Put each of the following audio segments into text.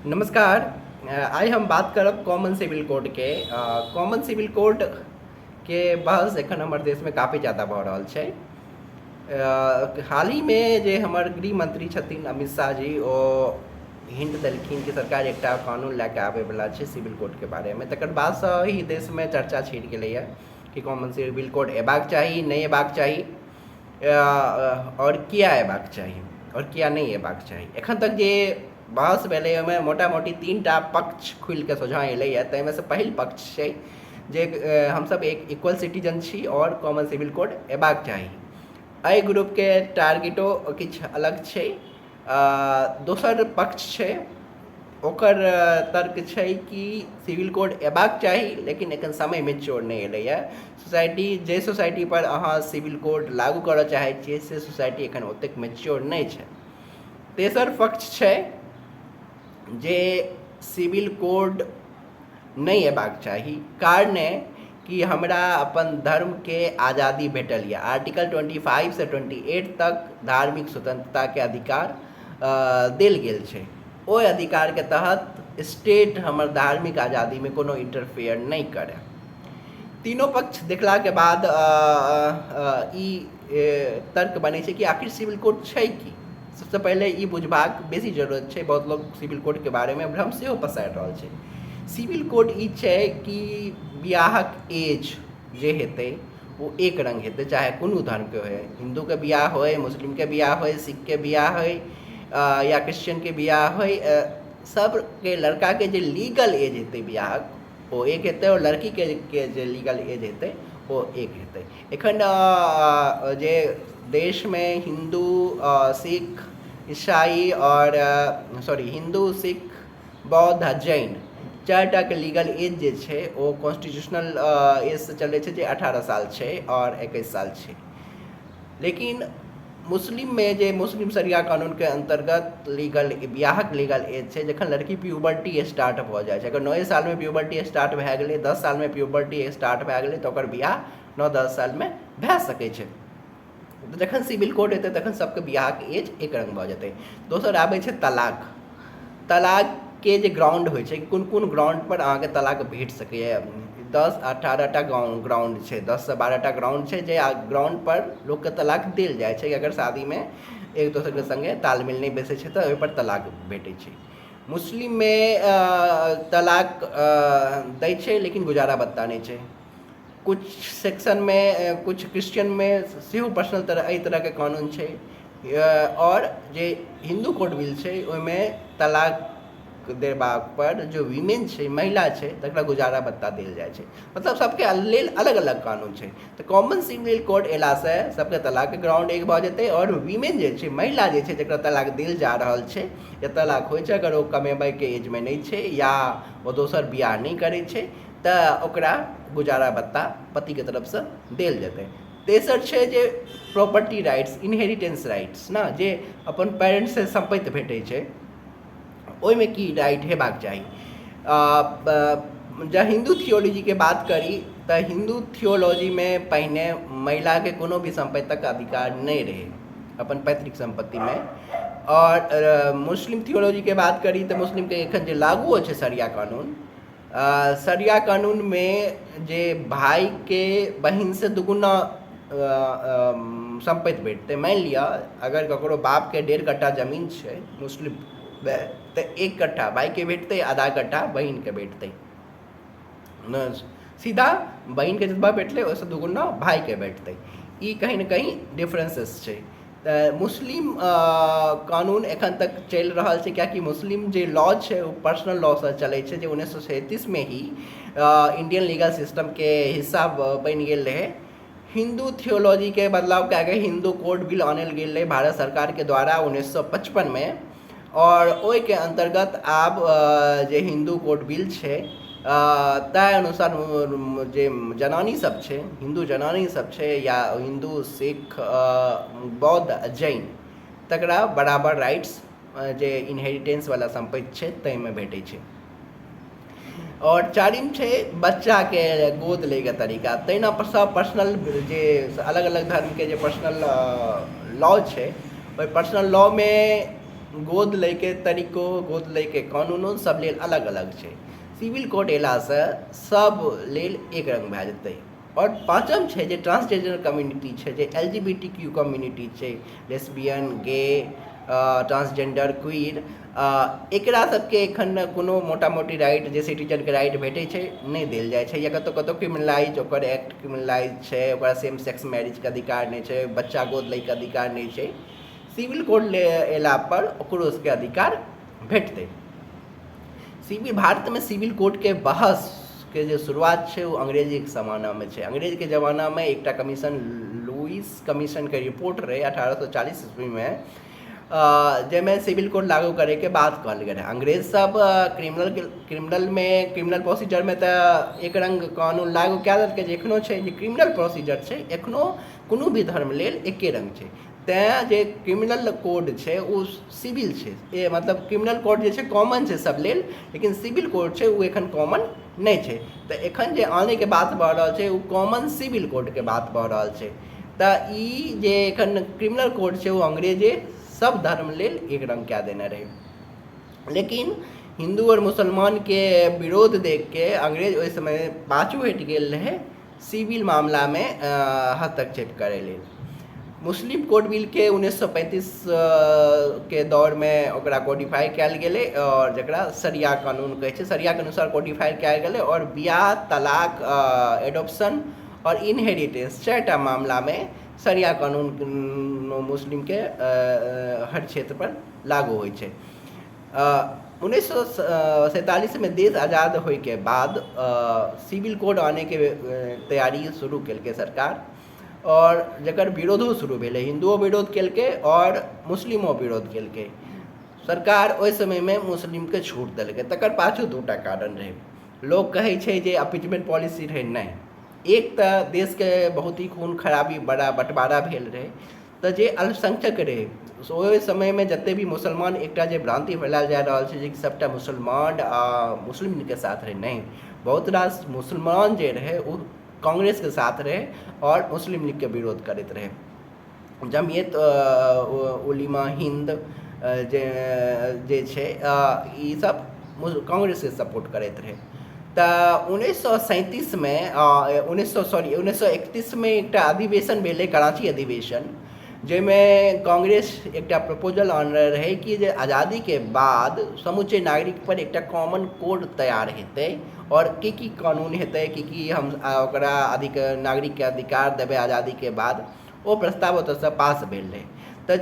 नमस्कार। आइ हम बात करब कॉमन सिविल कोडके। कॉमन सिविल कोडके बहस एखन हमर देशमे काफी ज्यादा भऽ रहल छै। हालहिमे जे हमर गृहमन्त्री छथिन अमित शाह जी, ओ हिन्ट देलखिन कि सरकार एकटा कानून लए कऽ आबैवला छै सिविल कोडके बारेमे। तकर बादसँ ही देशमे चर्चा छिड़ गेलैए कि कॉमन सिविल कोड अयबाक चाही, नहि अयबाक चाही, आओर किया अयबाक चाही आओर किया नहि अयबाक चाही। एखन तक जे बहस भेलै, ओहिमे मोटा मोटी 3 टा पक्ष खुलिके सोझाँ एलैए। ताहिमे सँ पहिल पक्ष छै जे हमसभ एक इक्वल सिटीजन छी आओर कॉमन सिविल कोड अयबाक चाही। एहि ग्रुपके टारगेटो किछु अलग छै। दोसर पक्ष छै, ओकर तर्क छै कि सिविल कोड अयबाक चाही, लेकिन एखन समय मेच्योर नहि एलैए। सोसाइटी, जे सोसाइटीपर अहाँ सिविल कोड लागू करऽ चाहै छियै, से सोसाइटी एखन ओतेक मेच्योर नहि छै। तेसर पक्ष छै जे सिविल कोड नहि अयबाक चाही, कारणे कि हमरा अपन धर्मके आजादी भेटल यऽ। आर्टिकल 25सँ 28 तक धार्मिक स्वतन्त्रताके अधिकार देल गेल छै। ओहि अधिकारके तहत स्टेट हमर धार्मिक आजादीमे कोनो इंटरफेयर नहि करय। तीनो पक्ष देखलाके बाद ई तर्क बनै छै कि आखिर सिविल कोड छै की। सबसँ पहिले ई बुझबाक बेसी जरूरत छै। बहुत लोक सिविल कोडके बारेमे भ्रम सेहो पसारि रहल छै। सिविल कोड ई छै कि बियाहक एज जे हेतै, ओ एक रङ्ग हेतै, चाहे कोनो धर्मके होइ, हिन्दूके बियाह होइ, मुस्लिमके बियाह होइ, सिखके बियाह होइ या क्रिश्चियनके बियाह होइ। सबके लड़काके जे लीगल एज हेतै बियाहक, ओ एक हेतै आओर लड़कीके के जे लीगल एज हेतै, ओ एक हेतै। एखन जे देशमे हिन्दू, सिख, ईसाई आओर, सॉरी, हिन्दू, सिख, बौद्ध आ जैन, चारिटाके लीगल एज जे छै, ओ कॉन्स्टिट्यूशनल एजसँ चलै छै, जे 18 साल छै आओर 21 साल छै। लेकिन मुस्लिममे जे मुस्लिम शरिया कानूनके अन्तर्गत लीगल बियाहक लीगल एज छै, जखन लड़की प्यूबर्टी स्टार्ट भऽ जाइ छै। अगर 9 सालमे प्यूबर्टी स्टार्ट भए गेलै, 10 सालमे प्यूबर्टी स्टार्ट भए गेलै, तऽ ओकर बियाह 9-10 सालमे भए सकै छै। तऽ जखन सिविल कोड एतै, तखन सबके बियाहके एज एक रङ्ग भऽ जेतै। दोसर आबै छै तलाक। तलाकके जे ग्राउंड होइ छै, कोन कोन ग्राउंडपर अहाँके तलाक भेट सकैए। 10 18 टा ग्राउंड छै, 10सँ 12 टा ग्राउंड छै, जे ग्राउंडपर लोकके तलाक देल जाइ छै। अगर शादीमे एक दोसरके सङ्गे तालमेल नहि बैसै छै, तऽ ओहिपर तलाक भेटै छै। मुस्लिममे तलाक दै छै, लेकिन गुजारा भत्ता नहि छै। कुछ सेक्शनमे, कुछ क्रिश्चियनमे सेहो पर्सनल तरह एहि तरहके कानून छै। आओर जे हिन्दू कोड बिल छै, ओहिमे तलाक देबाक पर जो वीमेन छै, महिला छै, तकरा गुजारा भत्ता देल जाइ छै। मतलब सबके लेल अलग अलग कानून छै। तऽ कॉमन सिविल कोड अयलासँ सबके तलाकके ग्राउंड एक भऽ जेतै आओर वीमेन जे छै, महिला जे छै, जकरा तलाक देल जा रहल छै या तलाक होइ छै, अगर ओ कमेबैके एजमे नहि छै या ओ दोसर बियाह नहि करै छै, तऽ ओकरा गुजारा भत्ता पतिके तरफसँ देल जेतै। तेसर छै जे प्रॉपर्टी राइट्स, इनहेरिटेंस राइट्स ने, जे अपन पेरेंट्ससँ सम्पत्ति भेटै छै, ओहिमे की राइट हेबाक चाही। जँ हिन्दू थियोलॉजीके बात करी, तऽ हिन्दू थियोलॉजीमे पहिने महिलाके कोनो भी सम्पत्तिक अधिकार नहि रहै अपन पैतृक सम्पत्तिमे। आओर मुस्लिम थियोलॉजीके बात करी, तऽ मुस्लिमके एखन जे लागुओ छै शरिया कानून, शरिया कानूनमे जे भायके बहिनसँ दुगुना सम्पत्ति भेटतै। मानि लिअ, अगर ककरो बापके 1.5 कट्ठा जमीन छै मुस्लिममे, तऽ 1 कट्ठा भायके भेटतै, आधा कट्ठा बहिनके भेटतै। सीधा बहिनके जतबा भेटलै, ओहिसँ दुगुना भायके भेटतै। ई कहीं ने कहीं डिफरेंसेस छै। तऽ मुस्लिम कानून एखन तक चलि रहल छै, कियाकि मुस्लिम जे लॉ छै, ओ पर्सनल लॉसँ चलै छै, जे 1937मे ही इंडियन लीगल सिस्टमके हिस्सा बनि गेल रहै। हिन्दू थियोलॉजीके बदलाव कए कऽ हिन्दू कोड बिल आनल गेल रहै भारत सरकारके द्वारा 1955मे आओर ओहिके अन्तर्गत आब जे हिन्दू कोड बिल छै, ताहि अनुसार जे जनानी सब छै, हिन्दू जनानी सब छै या हिन्दू, सिख, बौद्ध, जैन, तकरा बराबर राइट्स जे इनहेरिटेंसवला सम्पत्ति छै, ताहिमे भेटै छै। आओर चारिम छै बच्चाके गोद लैके तरीका। तहिना सब पर्सनल जे अलग अलग धर्मके जे पर्सनल लॉ छै, ओहि पर्सनल लॉमे गोद लैके तरीको, गोद लैके कानूनो सब लेल अलग अलग छै। सिविल कोड अयलासँ सब लेल एक रङ्ग भए जेतै। आओर पाँचम छै जे ट्रांसजेंडर कम्युनिटी छै, जे LGBTQ community छै, लेस्बियन, गे, ट्रांसजेंडर, क्वीर, एकरा सबके एखन कोनो मोटा मोटी राइट जे सिटीजनके राइट भेटै छै नहि देल जाइ छै, या कतहु कतहु क्रिमिनलाइज, ओकर एक्ट क्रिमिनलाइज छै, ओकरा सेम सेक्स मैरिजके अधिकार नहि छै, बच्चा गोद लैके अधिकार नहि छै। सिविल कोड अयलापर ओकरो सबके अधिकार भेटतै। सिविल भारतमे सिविल कोडके बहसके जे शुरुआत छै ओ अंग्रेजीके जमानामे छै। अंग्रेजके जमानामे एकटा कमीशन, लुइस कमीशनके रिपोर्ट रहै 1840 ईस्वीमे, जाहिमे सिविल कोड लागू करैके बात कहल गेल रहै। अंग्रेज सब क्रिमिनलमे, क्रिमिनल प्रोसीजरमे तऽ एक रङ्ग कानून लागू कए देलकै, जे एखनो छै, जे क्रिमिनल प्रोसीजर छै एखनो कोनो भी धर्म लेल एके रङ्ग छै। तेँ जे क्रिमिनल कोड छै ओ सिविल छै, मतलब क्रिमिनल कोड जे छै कॉमन छै सब लेल, लेकिन सिविल कोड छै ओ एखन कॉमन नहि छै। तऽ एखन जे आनैके बात भऽ रहल छै ओ कॉमन सिविल कोडके बात भऽ रहल छै। तऽ ई जे एखन क्रिमिनल कोड छै ओ अंग्रेजे सब धर्म लेल एक रङ्ग कए देने रहै, लेकिन हिन्दू आओर मुसलमानके विरोध देखिके अंग्रेज ओहि समय पाछू हटि गेल रहै सिविल मामलामे हस्तक्षेप करै लेल। मुस्लिम कोड बिलके 1935 के दौरमे ओकरा कोडिफाइ कयल गेलै, आओर जकरा शरिया कानून कहै छै, शरियाके अनुसार कोडिफाइ कयल गेलै, आओर बियाह, तलाक, एडॉप्शन आओर इनहेरिटेंस 4टा मामलामे शरिया कानून मुस्लिमके हर क्षेत्रपर लागू होइ छै। 1947मे देश आजाद होइके बाद सिविल कोड आनैके तैयारी शुरू केलकै सरकार, आओर जकर विरोधो शुरू भेलै, हिन्दुओ विरोध केलकै आओर मुस्लिमो विरोध केलकै। सरकार ओहि समयमे मुस्लिमके छूट देलकै। तकर पाछू 2टा कारण रहै। लोक कहै छै जे अपीचमेंट पॉलिसी रहै, नहि। एक तऽ देशके बहुत ही खून खराबी, बड़ा बँटवारा भेल रहै, तऽ जे अल्पसंख्यक रहै ओहि समयमे जते भी मुसलमान, एकटा जे भ्रान्ति फैलायल जा रहल छै जे सबटा मुसलमान आ मुस्लिमके साथ रहै, नहि, बहुत रास मुसलमान जे रहै ओ कांग्रेसके साथ रहै आओर मुस्लिम लीगके विरोध करैत रहै। जमियत उलिमा हिन्द जे जे छै ई सब कांग्रेसके सपोर्ट करैत रहै। तऽ 1937मे, 1900, सॉरी, 1931मे एकटा अधिवेशन भेलै, कराची अधिवेशन, जाहिमे कांग्रेस एकटा प्रपोजल आनने रहै कि जे आजादीके बाद समूचे नागरिक पर एकटा कॉमन कोड तैयार हेतै, आओर की की कानून हेतै, की की हम ओकरा अधिक नागरिकके अधिकार देबै आजादीके बाद। ओ प्रस्ताव ओतऽसँ पास भेल रहै। तऽ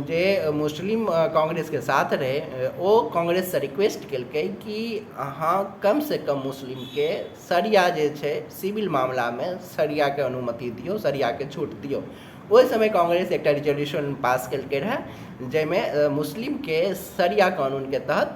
जे मुस्लिम कांग्रेसके साथ रहै ओ कांग्रेससँ रिक्वेस्ट केलकै कि अहाँ कमसँ कम मुस्लिमके शरिया जे छै सिविल मामलामे शरियाके अनुमति दियौ, शरियाके छूट दियौ। ओहि समय कांग्रेस एकटा रिजोल्यूशन पास केलकै रहए, जाहिमे मुस्लिमके शरिया कानूनके तहत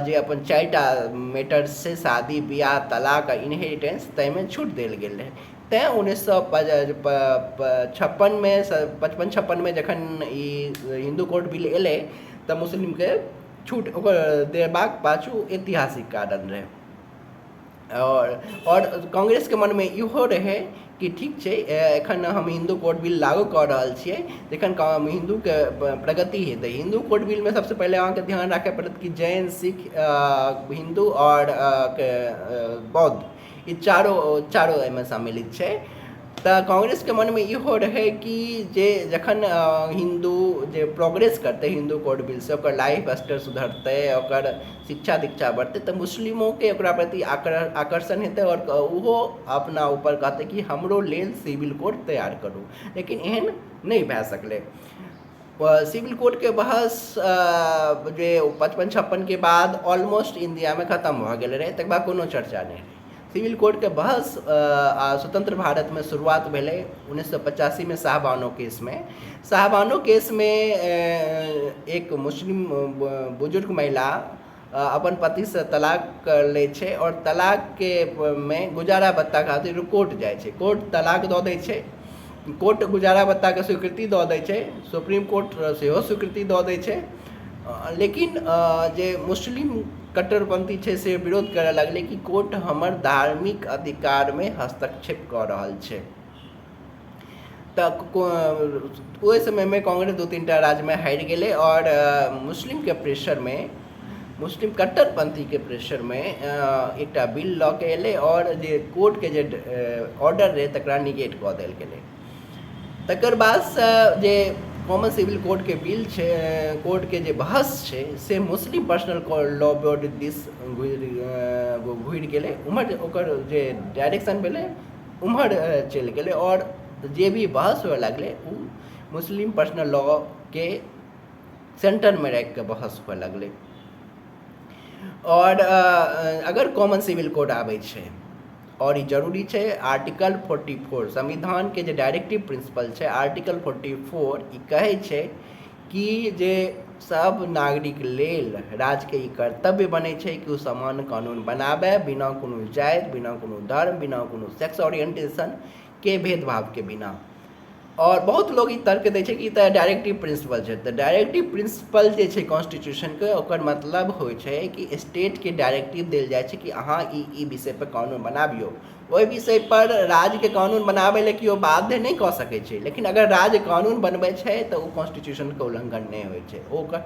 जे अपन 4टा मैटर छै, शादी, बियाह, तलाक आ इनहेरिटेंस, ताहिमे छूट देल गेल रहै। तेँ 1956मे, 55-56मे जखन ई हिन्दू कोड बिल एलै तऽ मुस्लिमके छूट ओकर देबाक पाछू ऐतिहासिक कारण रहै। आओर कांग्रेसके मनमे इहो रहै कि ठीक छै, एखन हम हिन्दू कोड बिल लागू कऽ रहल छियै, जखन हिन्दूके प्रगति हेतै। हिन्दू कोड बिलमे सबसँ पहिले अहाँके ध्यान राखय पड़त कि जैन, सिख, हिन्दू आओर बौद्ध, ई चारो चारो एहिमे सम्मिलित छै। तऽ कांग्रेसके मनमे इहो रहै कि जे जखन हिन्दू जे प्रोग्रेस करतै हिन्दू कोड बिलसँ, ओकर लाइफ स्तर सुधरतै, ओकर शिक्षा दीक्षा बढ़तै, तऽ मुस्लिमोके ओकरा प्रति आकर्षण हेतै आओर ओहो अपना ऊपर कहतै कि हमरो लेल सिविल कोड तैयार करू। लेकिन एहन नहि भए सकलै। सिविल कोडके बहस जे 55-56के बाद ऑलमोस्ट इन्डियामे खतम भऽ गेल रहै, तकर बाद कोनो चर्चा नहि रहै। सिविल कोडके बहस स्वतंत्र भारतमे शुरुआत भेलै 1985मे शाहबानो केसमे। शाहबानो केसमे एक मुस्लिम बुजुर्ग महिला अपन पतिसँ तलाक कर लै छै आओर तलाकके मे गुजारा भत्ता खातिर कोर्ट जाइ छै। कोर्ट तलाक दऽ दै छै, कोर्ट गुजारा भत्ताके स्वीकृति दऽ दै छै, सुप्रीम कोर्ट सेहो स्वीकृति दऽ दै छै, लेकिन जे मुस्लिम कट्टरपन्थी छै से विरोध करऽ लगलै कि कोर्ट हमर धार्मिक अधिकारमे हस्तक्षेप कऽ रहल छै। तऽ ओहि समयमे कांग्रेस 2-3 टा राज्यमे हारि गेलै आओर मुस्लिमके प्रेशरमे, मुस्लिम कट्टरपन्थीके प्रेशरमे एकटा बिल लऽ के एलै आओर जे कोर्टके जे ऑर्डर रहै तकरा निगेट कऽ देल गेलै। तकर बादसँ जे कॉमन सिविल कोडके बिल छै, कोर्टके जे बहस छै, से मुस्लिम पर्सनल लॉ बोर्ड दिस घुरि गेलै। उम्हर ओकर जे डायरेक्शन भेलै, उम्हर चलि गेलै आओर जे भी बहस हुए लागलै, ओ मुस्लिम पर्सनल लॉके सेंटरमे राखिके बहस हुए लगलै। आओर अगर कॉमन सिविल कोड आबै छै, आओर ई जरूरी छै, आर्टिकल 44, संविधानके जे डायरेक्टिव प्रिंसिपल छै, आर्टिकल 44, ई कहै छै कि जे सब नागरिक लेल राज्यके ई कर्तव्य बनै छै कि ओ समान कानून बनाबै, बिना कोनो जाति, बिना कोनो धर्म, बिना कोनो सेक्स ओरिएंटेशनके भेदभावके बिना। आओर बहुत लोग ई तर्क दै छै कि ई तऽ डायरेक्टिव प्रिंसिपल छै। तऽ डायरेक्टिव प्रिंसिपल जे छै कॉन्स्टिट्यूशनके, ओकर मतलब होइ छै कि स्टेटके डायरेक्टिव देल जाइ छै कि अहाँ ई ई विषयपर कानून बनाबियौ। ओहि विषयपर राज्यके कानून बनाबै लए केओ बाध्य नहि कऽ सकै छै, लेकिन अगर राज्य कानून बनबै छै तऽ ओ कॉन्स्टिट्यूशनके उल्लङ्घन नहि होइ छै। ओकर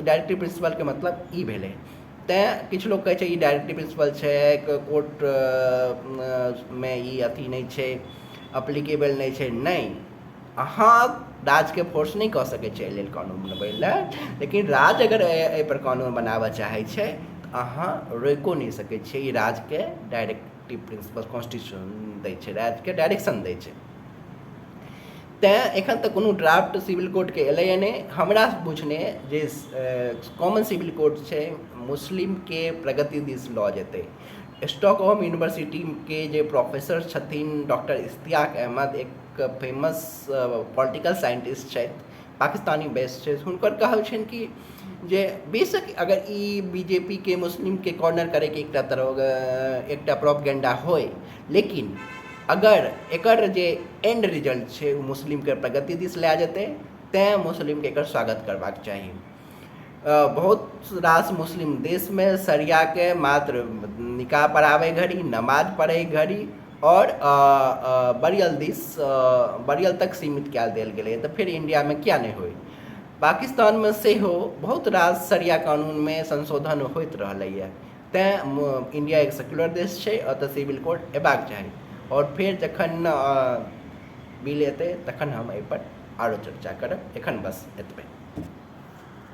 डायरेक्टिव प्रिंसिपलके मतलब ई भेलै। तैँ किछु लोक कहै छै ई डायरेक्टिव प्रिंसिपल छै, कोर्टमे ई अथी नहि छै, अप्लीकेबल नहि छै। नहि, अहाँ राज्यके फोर्स नहि कऽ सकै छियै एहि लेल कानून बनबै लए, लेकिन राज्य अगर एहिपर कानून बनाबऽ चाहै छै तऽ अहाँ रोकिओ नहि सकै छियै। ई राज्यके डायरेक्टिव प्रिंसिपल कॉन्स्टिट्यूशन दै छै, राज्यके डायरेक्शन दै छै। तैँ एखन तक कोनो ड्राफ्ट सिविल कोडके एलैए नहि। हमरा बुझने जे कॉमन सिविल कोड छै, मुस्लिमके प्रगति दिस लऽ जेतै। स्टॉकहोम यूनिवर्सिटीके जे प्रोफेसर छथिन डॉक्टर इश्तियाक अहमद, एक फेमस पॉलिटिकल साइंटिस्ट छथि, पाकिस्तानी बेस्ड छै, हुनकर कहब छनि कि जे बेशक अगर ई बीजेपीके मुस्लिमके कॉर्नर करैके एकटा तरह एकटा प्रोपगेंडा होइ, लेकिन अगर एकर जे एंड रिजल्ट छै, ओ मुस्लिमके प्रगति दिस लए जेतै, तैँ मुस्लिमके एकर स्वागत करबाक चाही। बहुत रास मुस्लिम देशमे शरियाके मात्र निकाह पढ़ाबै घड़ी, नमाज पढ़ै घड़ी आओर बरियल दिस, बरियल तक सीमित कए देल गेलै, तऽ फेर इण्डियामे किया नहि होइ? पाकिस्तानमे सेहो बहुत रास शरिया कानूनमे संशोधन होइत रहलैए। तैँ इण्डिया एक सेक्युलर देश छै, एतऽ सिविल कोड अयबाक चाही। आओर फेर जखन बिल एतै, तखन हम एहिपर आरो चर्चा करब। एखन बस एतबे।